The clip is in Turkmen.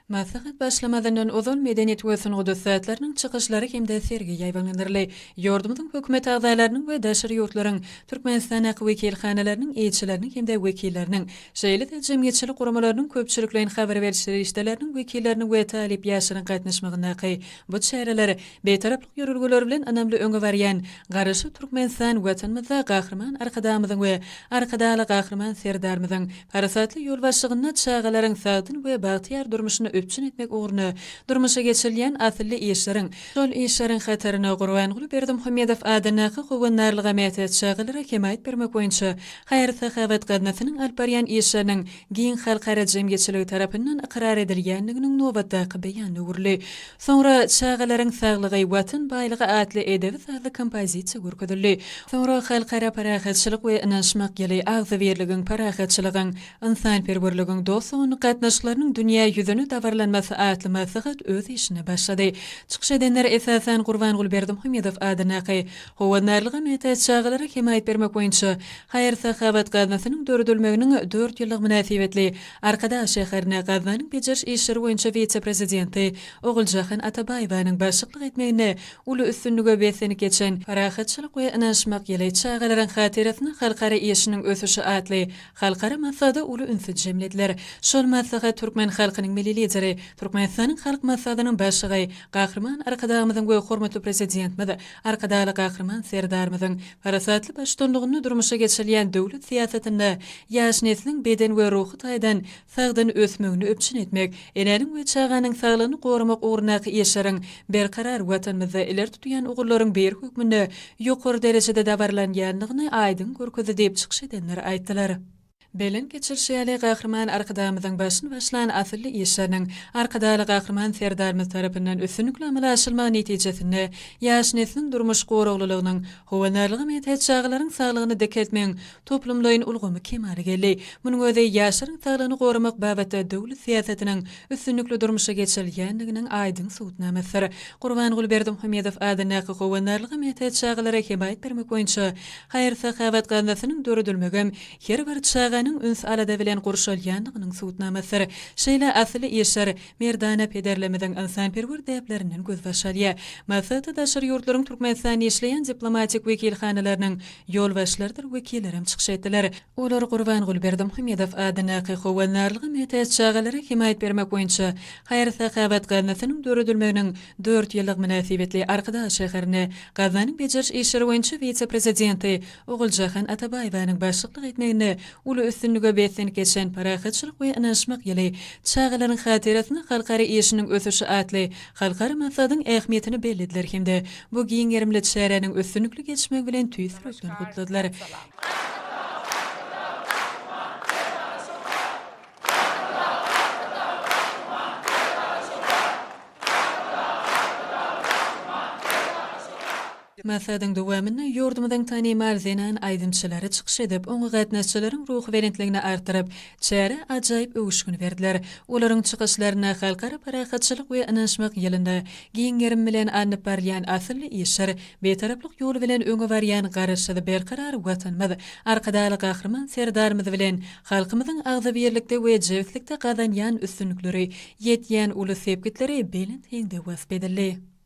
Maslahat başlamazyndan ozal medeniýet we sungat ussatlarynyň çykyşlary hem-de sergi ýaýbaňlandyryldy. Ýurdumyzyň Hökümet agzalarynyň we daşary ýurtlaryň Türkmenistandaky wekilhanalarynyň ilçileriniň hem-de wekilleriniň, şeýle-de jemgyýetçilik guramalarynyň köpçülikleýin habar beriş serişdeleriniň wekilleriniň we talyp ýaşlaryň gatnaşmagyndaky bu çäreler Bitaraplyk ýörelgeleri bilen ynamly öňe barýan Garaşsyz Türkmenistan Watanymyzda Gahryman Arkadagymyzyň we Arkadagly Gahryman Serdarymyzyň parasatly ýolbaşçylygynda çagalaryň sagdyn we bagtyýar durmuşyny üpjün etmek ugrunda durmuşa geçirilýän asylly işleriň, şol işleriň hatarynda Gurbanguly Berdimuhamedow adyndaky Howandarlyga mätäç çagalara hemaýat bermek boýunça haýyr-sahawat gaznasynyň alyp barýan işleriniň giň halkara jemgyýetçiligi tarapyndan ykrar edilýändiginiň nobatdaky beýanyna öwrüldi. Soňra Çagalaryň saglygy, Watan baýlygy atly edebi-sazly kompozisiýa görkezildi. Soňra Halkara parahatçylyk we ynanyşmak ýyly, agzybirligiň, parahatçylygyň, ynsanperwerligiň, dost-doganlyk gatnaşyklarynyň dünýä ýüzüne dabaralanmasy atly maslahat öz işine başlady. Çykyş edenler, esasan, Gurbanguly Berdimuhamedow adyndaky Howandarlyga mätäç çagalara hemaýat bermek boýunça haýyr-sahawat gaznasynyň döredilmeginiň dört ýyllygy mynasybetli Arkadag şäherinde gaznanyň bejeriş işleri boýunça wise-prezidenti Oguljahan Atabaýewanyň başlyklyk etmeginde uly üstünlige beslenip geçen Parahatçylyk we ynanyşmak ýyly, çagalaryň hatyrasyna halkara işiniň ösüşi atly halkara maslahata uly ünsi jemlediler. Şol maslahat türkmen halkynyň Milli Lideri, Türkmenistanyň Halk Maslahatynyň Başlygy Gahryman Arkadagymyzyň we hormatly Prezidentimiz Arkadagly Gahryman Serdarymyzyň parasatly baştutanlygynda durmuşa geçirilýän döwlet syýasatynda ýaş nesliň beden we ruhy taýdan sagdyn ösmegini üpjün etmek, enäniň we çaganyň saglygyny goramak ugrundaky işleriň berkarar Watanymyzda ileri tutulýan ugurlaryň biri hökmünde ýokary derejede dabaralanýandygyny aýdyň görkezdi diýip çykyş edenler aýtdylar. Belent geçirişi ýaly, Gahryman Arkadagymyzyň başyny başlan asylly işleriniň Arkadagly Gahryman Serdarymyz tarapyndan üstünlikli amala aşyrylmagy netijesinde ýaş nesliň durmuş goraglylygynyň, howandarlyga mätäç çagalaryň saglygyny dikeltmegiň toplumlaýyn ulgamy kemala geldi. Munuň özi ýaşlaryň saglygyny goramak babatda döwlet syýasatynyň üstünlikli durmuşa geçirilýändiginiň aýdyň subutnamasydyr. Gurbanguly Berdimuhamedow adyndaky howandarlyga mätäç çagalara hemaýat bermek boýunça haýyr-sahawat gaznasynyň döredilmegem her bir çaganyň üns-alada bilen gurşalýandygynyň subutnamasydyr. Şeýle asylly işler merdana pederlerimiziň ynsanperwer däplerinden gözbaş alýar. Maslahata daşary ýurtlaryň Türkmenistanda işleýän diplomatik wekilhanalarynyň ýolbaşçylarydyr wekillerem çykyş etdiler. Olar Gurbanguly Berdimuhamedow adyndaky Howandarlyga mätäç çagalara hemaýat bermek boýunça haýyr-sahawat gaznasynyň döredilmeginiň dört ýyllygy mynasybetli Arkadag şäherinde gaznanyň bejeriş işleri boýunça wise-prezidenti Oguljahan Atabaýewanyň başlyklyk etmeginde uly üstünlige beslenip geçen Parahatçylyk we ynanyşmak ýyly, çagalaryň hatyrasyna halkara işiniň ösüşi atly halkara maslahatyň ähmiýetini bellediler hem-de bu giň gerimli çäräniň üstünlikli geçmegi bilen tüýs ýürekden gutladylar. Maslahatyň dowamynda ýurdumyzyň tanymal zenan aýdymçylary çykyş edip, oňa gatnaşyjylaryň ruhubelentligini artdyryp, çärä ajaýyp öwüşgin berdiler. Olaryň çykyşlarynda Halkara parahatçylyk we ynanyşmak ýylynda giň gerim bilen alnyp barylýan asylly işler, Bitaraplyk ýoly bilen öňe barýan Garaşsyz, Berkarar Watanymyz, Arkadagly Gahryman Serdarymyz bilen halkymyzyň agzybirlikde we jebislikde gazanýan üstünlikleri, ýetýän uly sepgitleri belent heňde wasp edildi.